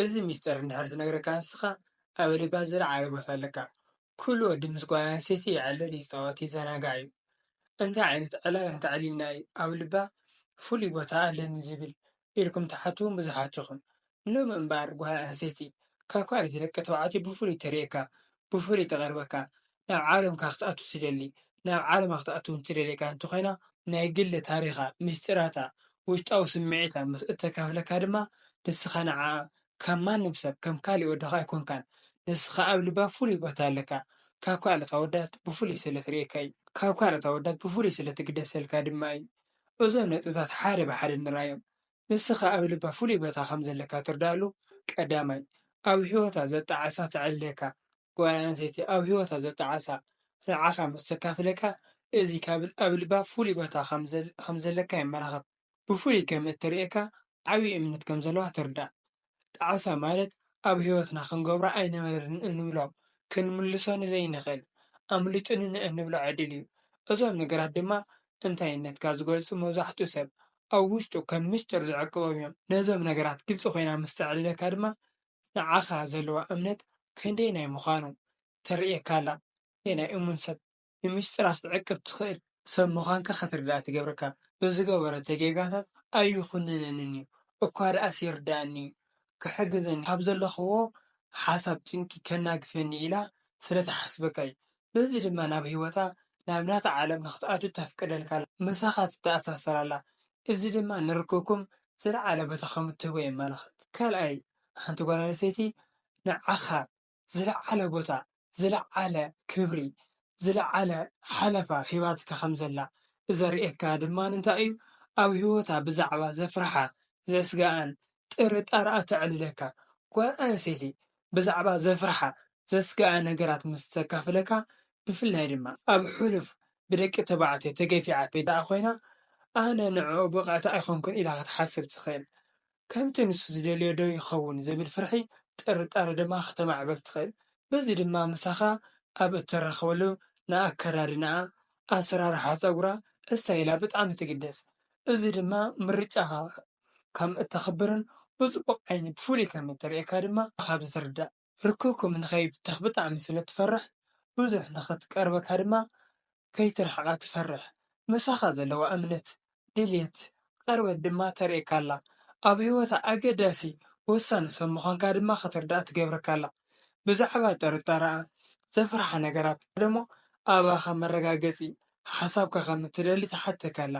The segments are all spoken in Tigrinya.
እዚ ሚስጥር እንድሕር ትነግረካ ንስኻ ኣብ ልባ ዝለዓለ ቦታ ኣለካ። ኩሉ ወዲ ምስ ጓል ኣንስተይቲ ይዕልል፣ ይጻወት፣ ይዘናጋዕ እዩ። እንታይ ዓይነት ዕላል እንተዕሊልና እዩ ኣብ ልባ ፍሉይ ቦታ ኣለኒ ዝብል ኢልኩም ትሓቱ እውን ብዙሓት ኢኹም። ሎሚ እምበኣር ጓል ኣንስተይቲ ካብ ካልኦት ደቂ ተባዕትዮ ብፍሉይ ተርእየካ፣ ብፍሉይ ትቐርበካ፣ ናብ ዓለምካ ክትኣቱ ትደሊ፣ ናብ ዓለማ ክትኣቱ እውን ትደልየካ እንተኾይና፣ ናይ ግሊ ታሪኻ፣ ምስጢራታ፣ ውሽጣዊ ስምዒታ ምስ እተካፍለካ ድማ ንስኻ ንዓኣ ካብ ማንም ሰብ ከም ካሊእ ወድኻ ኣይኮንካን። ንስኻ ኣብ ልባ ፍሉይ ቦታ ኣለካ። ካብ ካልኦት ኣወዳት ብፍሉይ ስለ ትርእየካ እዩ። ካብ ካልኦት ኣወዳት ብፍሉይ ስለ ትግደሰልካ ድማ እዩ። እዞም ነጥብታት ሓደ ብሓደ ንርኣዮም። ንስኻ ኣብ ልባ ፍሉይ ቦታ ከም ዘለካ ትርዳእሉ፣ ቀዳማይ፣ ኣብ ህይወታ ዘጣዓሳ ተዕልለካ። ጓል ኣንስተይቲ ኣብ ህይወታ ዘጣዓሳ ንዓኻ ምስ ተካፍለካ፣ እዚ ካብ ኣብ ልባ ፍሉይ ቦታ ከም ዘል-፣ ከም ዘለካ የመላኽት። ብፍሉይ ከም እትርእየካ ዓብዪ እምነት ከም ዘለዋ ትርዳእ። ጣዕሳ ማለት ኣብ ህይወትና ክንገብሮ ኣይነበረን እንብሎ፣ ክንምልሶ ንዘይንኽእል፣ ኣምሊጡኒ ንእንብሎ ዕድል እዩ። እዞም ነገራት ድማ እንታይነትካ ዝገልጹ፣ መብዛሕትኡ ሰብ ኣብ ውሽጡ ከም ምስጢር ዝዕቅቦም እዮም። ነዞም ነገራት ግልጺ ኮይና ምስ ተዕልለካ ድማ ንዓኻ ዘለዋ እምነት ክንደየናይ ምዃኑ ተርእየካ ኣላ። ክንደየናይ እሙን ሰብ፣ ንምስጢራት ክትዕቅብ ትኽእል ሰብ ምዃንካ ክትርዳእ ትገብረካ። ብዝገበረቶ ጌጋታት ኣይኹንነንን እዩ፣ እኳ ደኣስ ይርድኣኒ እዩ፣ ክሕግዘኒ፣ ካብ ዘለኽዎ ሓሳብ ጭንቂ ከናግፈኒ ኢላ ስለ ትሓስበካ እዩ። በዚ ድማ ናብ ህይወታ፣ ናብ ናታ ዓለም ንኽትኣቱ ተፍቅደልካ ኣላ። ምሳኻ ትተኣሳሰር ኣላ። እዚ ድማ ንርክብኩም ዝለዓለ ቦታ ከም እትህቦ የመላኽት። ካልኣይ፣ ሓንቲ ጓል ኣንስተይቲ ንዓኻ ዝለዓለ ቦታ፣ ዝለዓለ ክብሪ፣ ዝለዓለ ሓለፋ ሂባትካ ከም ዘላ ዘርእየካ ድማ እንታይ እዩ? ኣብ ህይወታ ብዛዕባ ዘፍርሓ፣ ዘስግኣን ጥርጣረኣ ተዕልለካ። ጓል ኣንስተይቲ ብዛዕባ ዘፍርሓ፣ ዘስግኣ ነገራት ምስ ተካፍለካ፣ ብፍላይ ድማ ኣብ ሕሉፍ ብደቂ ተባዕትዮ ተገፊዓ ደኣ ኮይና፣ ኣነ ንዕኡ ብቕዕቲ ኣይኮንኩን ኢላ ክትሓስብ ትኽእል። ከምቲ ንሱ ዝደልዮ ዶ ይኸውን ዝብል ፍርሒ፣ ጥርጣረ ድማ ከተማዕብል ትኽእል። በዚ ድማ ምሳኻ ኣብ እትራኸበሉ ንኣከዳድናኣ፣ ኣሰራርሓ ጸጉራ፣ እስታይላ ብጣዕሚ ትግደስ። እዚ ድማ ምርጫኻ ከም እተኽብርን ብጽቡቕ ዓይኒ ብፍሉይ ከም እትርእየካ ድማ ካብዚ ትርዳእ። ርክብኩም ንኸይብተኽ ብጣዕሚ ስለ ትፈርሕ፣ ብዙሕ ንኽትቀርበካ ድማ ከይትርሕቓ ትፈርሕ። ምሳኻ ዘለዋ እምነት፣ ድልየት፣ ቀርበት ድማ ተርእየካ ኣላ። ኣብ ህይወታ ኣገዳሲ፣ ወሳኒ ሰብ ምዃንካ ድማ ክትርዳእ ትገብረካ ኣላ። ብዛዕባ ጥርጣረኣ፣ ዘፍርሓ ነገራት ደሞ ኣባኻ መረጋገጺ ሓሳብካ ከም እትደሊ ትሓተካ ኣላ።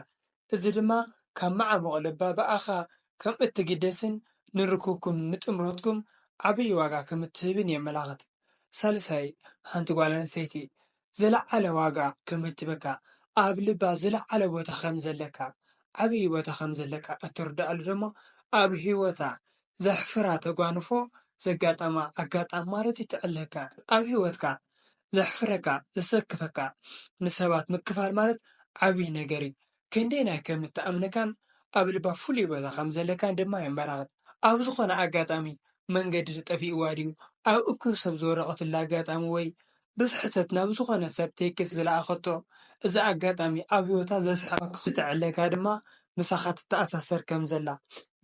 እዚ ድማ ካብ መዓሙቕ ልባ ብኣኻ ከም እትግደስን ንርክብኩም ንጥምረትኩም ዓብዪ ዋጋ ከም እትህብን የመላኽት። ሳልሳይ፣ ሓንቲ ጓል ኣንስተይቲ ዝለዓለ ዋጋ ከም እትህበካ፣ ኣብ ልባ ዝለዓለ ቦታ ከም ዘለካ፣ ዓብዪ ቦታ ከም ዘለካ እትርድኣሉ ደሞ ኣብ ህይወታ ዘሕፍራ ተጓንፎ ዘጋጠማ ኣጋጣሚ ማለት እዩ ትዕልለካ። ኣብ ህይወትካ ዘሕፍረካ፣ ዘሰክፈካ ንሰባት ምክፋል ማለት ዓብዪ ነገር እዩ። ክንደየናይ ከም እትኣምነካን ኣብ ልባ ፍሉይ ቦታ ከም ዘለካን ድማ የመላኽት። ኣብ ዝኾነ ኣጋጣሚ መንገዲ ተጠፊእዋ ድዩ፣ ኣብ እኩብ ሰብ ዝወደቐትሉ ኣጋጣሚ ወይ ብስሕተት ናብ ዝኾነ ሰብ ቴክስት ዝለኣኸቶ፣ እዚ ኣጋጣሚ ኣብ ህይወታ ዘስሕቓ ክትዕለካ ድማ ምሳኻ ትተኣሳሰር ከም ዘላ፣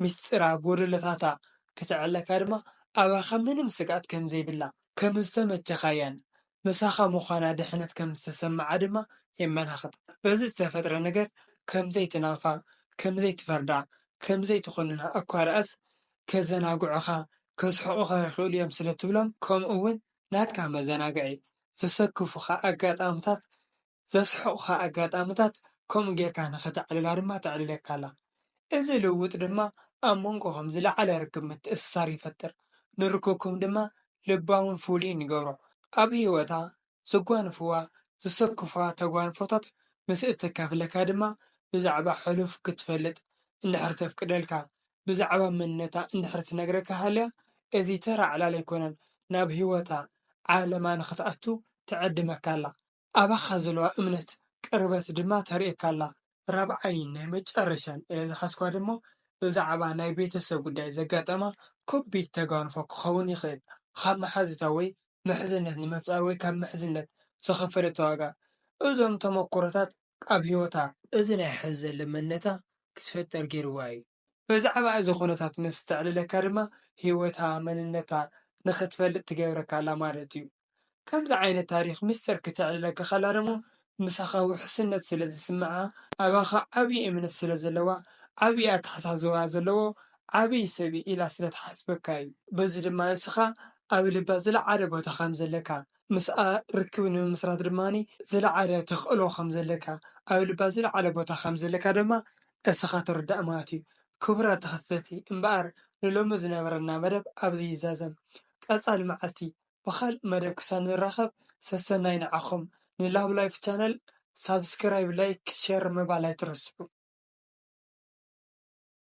ምስጢራ፣ ጎደሎታታ ክትዕለካ ድማ ኣባኻ ምንም ስግኣት ከም ዘይብላ፣ ከም ዝተመቸኻያን ምሳኻ ምዃና ድሕነት ከም ዝተሰምዓ ድማ የመላኽት። በዚ ዝተፈጥረ ነገር ከም ዘይትነቕፋ፣ ከም ዘይትፈርዳ፣ ከም ዘይትኹንና እኳ ደኣስ ከዘናግዑኻ፣ ከስሕቑኻ ይኽእሉ እዮም ስለ ትብሎም፣ ከምኡ እውን ናትካ መዘናግዒ ዘሰክፉኻ ኣጋጣምታት፣ ዘስሕቑኻ ኣጋጣምታት ከምኡ ጌርካ ንኸተዕልላ ድማ ተዕልለካ ኣላ። እዚ ልውውጥ ድማ ኣብ መንጎኹም ዝለዓለ ርክብ ምትእስሳር ይፈጥር፣ ንርክብኩም ድማ ልባውን ፍሉይን ይገብሮ። ኣብ ህይወታ ዘጓንፍዋ፣ ዘሰክፍዋ ተጓንፎታት ምስ እተካፍለካ ድማ ብዛዕባ ሕሉፍ ክትፈልጥ እንድሕር ተፍቅደልካ፣ ብዛዕባ መንነታ እንድሕር ትነግረካ ሃልያ፣ እዚ ተራ ዕላል ኣይኮነን፣ ናብ ህይወታ፣ ዓለማ ንኽትኣቱ ትዕድመካ ኣላ። ኣባኻ ዘለዋ እምነት፣ ቅርበት ድማ ተርእየካ ኣላ። ራብዓይን ናይ መጨረሻን ኢለ ዝሓዝኳ ድማ ብዛዕባ ናይ ቤተሰብ ጉዳይ ዘጋጠማ ከቢድ ተጓንፎ ክኸውን ይኽእል። ካብ መሓዙታ ወይ ምሕዝነት ንምፍጣር ወይ ካብ ምሕዝነት ዝኸፈለቶ ዋጋ። እዞም ተመኩሮታት ኣብ ህይወታ እዚ ናይ ሕዚ ዘሎ መንነታ ክትፈጥር ገይርዋ እዩ። ብዛዕባ እዚ ኩነታት ምስ ተዕልለካ ድማ ህይወታ፣ መንነታ ንኽትፈልጥ ትገብረካ ኣላ ማለት እዩ። ከምዚ ዓይነት ታሪኽ ምስጢር ክተዕልለካ ከላ ደሞ ምሳኻ ውሕስነት ስለ ዝስምዓ፣ ኣባኻ ዓብዪ እምነት ስለ ዘለዋ፣ ዓብዪ ኣተሓሳስባ ዘለዎ ዓብዪ ሰብ እዩ ኢላ ስለ ትሓስበካ እዩ። በዚ ድማ ንስኻ ኣብ ልባ ዝለዓለ ቦታ ከም ዘለካ፣ ምስኣ ርክብ ንምምስራት ድማ ዝለዓለ ተኽእሎ ከም ዘለካ፣ ኣብ ልባ ዝለዓለ ቦታ ከም ዘለካ ድማ እስኻ ትርዳእ ማለት እዩ። ክቡራት ተኸታተልቲ፣ እምበኣር ንሎሚ ዝነበረና መደብ ኣብዚ ይዛዘም። ቀጻሊ መዓልቲ ብኻልእ መደብ ክሳብ ንራኸብ ሰሰናይ ንዓኹም። ንላቭ ላይፍ ቻነል ሳብስክራይብ፣ ላይክ፣ ሼር ምባል ኣይትረስዑ።